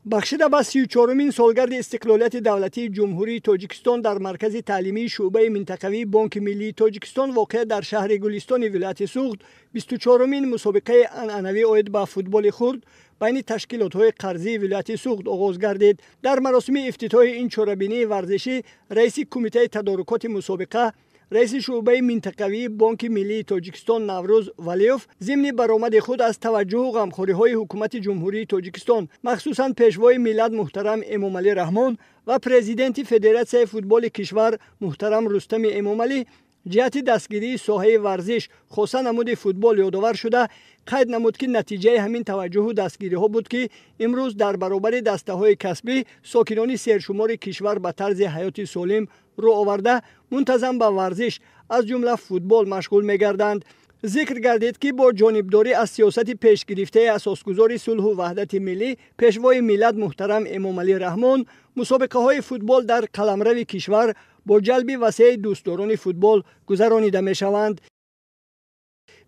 Бахшида ба 34-умин солгарди истиқлолияти давлатии Ҷумҳурии Тоҷикистон дар маркази таълимии шӯъбаи минтақавии Бонки миллии Тоҷикистон воқеа дар шаҳри Гулистони вилояти Суғд 24-умин мусобиқаи анъанавӣ оид ба футболи хурд байни ташкилотҳои қарзии вилояти Суғд оғоз гардид. Дар маросими ифтитоҳи ин чорабинии варзишӣ раиси кумитаи тадорукоти мусобиқа, раиси шӯъбаи минтақавии Бонки миллии Тоҷикистон Наврӯз Валиев зимни баромади худ аз таваҷҷӯҳу ғамхориҳои ҳукумати Ҷумҳурии Тоҷикистон, махсусан Пешвои миллат муҳтарам Эмомалӣ Раҳмон ва президенти Федератсияи футболи кишвар муҳтарам Рустами Эмомалӣ ҷиҳати дастгирии соҳаи варзиш, хоса намуди футбол ёдовар шуда, қайд намуд, ки натиҷаи ҳамин таваҷҷӯҳу дастгириҳо буд, ки имрӯз дар баробари дастаҳои касбӣ сокинони сершумори кишвар ба тарзи ҳаёти солим рӯ оварда, мунтазам ба варзиш, аз ҷумла футбол машғул мегарданд. Зикр гардид, ки бо ҷонибдорӣ аз сиёсати пешгирифтаи асосгузори сулҳу ваҳдати миллӣ, Пешвои миллат муҳтарам Эмомалӣ Раҳмон, мусобиқаҳои футбол дар қаламрави кишвар бо ҷалби васеи дӯстдорони футбол гузаронида мешаванд.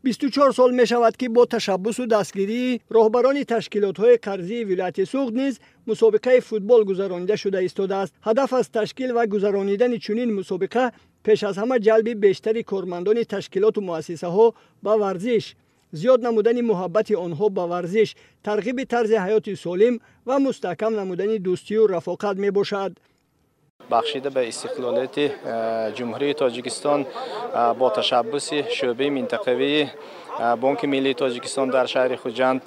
24 сол мешавад, ки бо ташаббусу дастгирии роҳбарони ташкилотҳои қарзии вилояти Суғд низ мусобиқаи футбол гузаронида шуда истодааст. Ҳадаф аз ташкил ва гузаронидани чунин мусобиқа пеш аз ҳама ҷалби бештари кормандони ташкилоту муассисаҳо ба варзиш, зиёд намудани муҳаббати онҳо ба варзиш, тарғиби тарзи ҳаёти солим ва мустаҳкам намудани дӯстию рафоқат мебошад. Бахшида ба истиқлолияти Ҷумҳурии Тоҷикистон бо ташаббуси шӯъбаи минтақавии Бонки миллии Тоҷикистон дар шаҳри Хуҷанд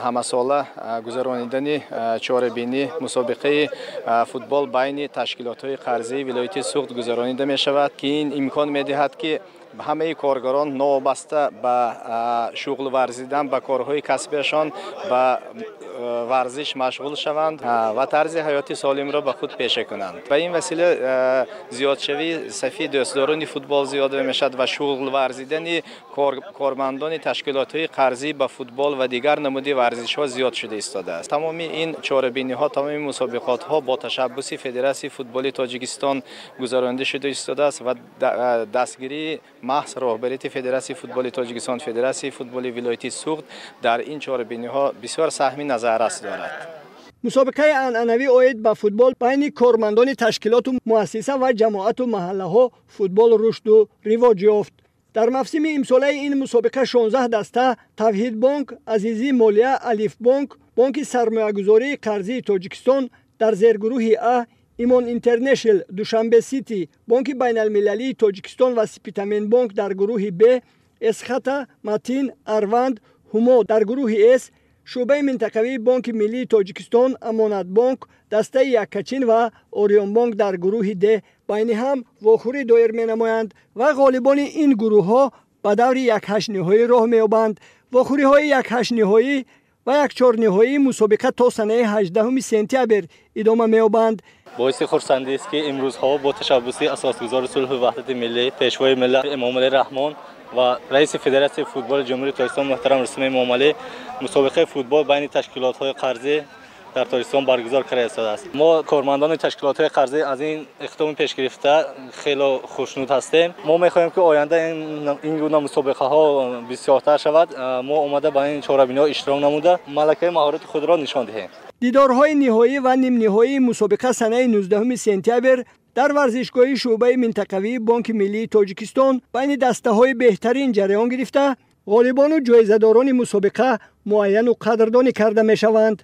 ҳамасола гузаронидани чорабинӣ мусобиқаи футбол байни ташкилотҳои қарзии вилояти Суғд гузаронида мешавад, ки ин имкон медиҳад, ки ҳамаи коргарон новобаста ба шуғл варзидан, ба корҳои касбиашон, ба варзиш машғул шаванд ва тарзи ҳаёти солимро ба худ пеша кунанд. Ба ин васила зиёдшавии сафи дӯстдорони футбол зиёд мешавад ва шуғл варзидани кормандони ташкилотҳои қарзӣ ба футбол ва дигар намуди варзишҳо зиёд шуда истодааст. Тамоми ин чорабиниҳо, тамоми мусобиқотҳо бо ташаббуси Федератсияи футболи Тоҷикистон гузаронида шуда истодааст ва дастгирии маҳз роҳбарияти Федератсияи футболи Тоҷикистон, Федератсияи футболи вилояти Суғд дар ин чорабиниҳо бисёр саҳми назаррас дорад. Мусобиқаи анъанавӣ оид ба футбол байни кормандони ташкилоту муассиса ва ҷамоату маҳаллаҳо футбол рушду ривоҷ ёфт. Дар мавсими имсолаи ин мусобиқа 16 даста Тавҳидбонк, Азизӣ молия, Алифбонк, Бонки сармоягузории қарзии Тоҷикистон дар зергурӯҳи А, Имон Интернешнл, Душанбе Сити, Бонки байналмилалии Тоҷикистон ва Спитаменбонк дар гурӯҳи Б, Эсхата, Матин, Арванд, Ҳумо дар гурӯҳи С, шӯъбаи минтақавии Бонки миллии Тоҷикистон, Амонатбонк, дастаи Яккачин ва Орионбонк дар гурӯҳи Д байни ҳам вохӯрӣ доир менамоянд ва ғолибони ин гурӯҳҳо ба даври якҳаштниҳоӣ роҳ меёбанд. Вохӯриҳои якҳаштниҳоӣ ва якчорниҳоии мусобиқа то санаи 18 сентябр идома меёбанд. Боиси хурсандист, ки имрӯзҳо бо ташаббуси асосгузори сулҳу ваҳдати миллӣ, Пешвои миллат Эмомалӣ Раҳмон ва раиси Федератсияи футболи Ҷумҳурии Тоҷикистон муҳтарам Рустами Эмомалӣ мусобиқаи футбол байни ташкилотҳои қарзӣ дар Тоҷикистон баргузор карда истодааст. Мо, кормандони ташкилотҳои қарзӣ, аз ин иқдоми пешгирифта хело хушнуд ҳастем. Мо мехоҳем, ки оянда ин гуна мусобиқаҳо бисёртар шавад. Мо омада ба ин чорабиниҳо иштирок намуда, малакаи маҳорати худро нишон диҳем. Дидорҳои ниҳоӣ ва нимниҳоии мусобиқа санаи 19 сентябр дар варзишгоҳи шӯъбаи минтақавии Бонки миллии Тоҷикистон байни дастаҳои беҳтарин ҷараён гирифта, ғолибону ҷоизадорони мусобиқа муайяну қадрдонӣ карда мешаванд.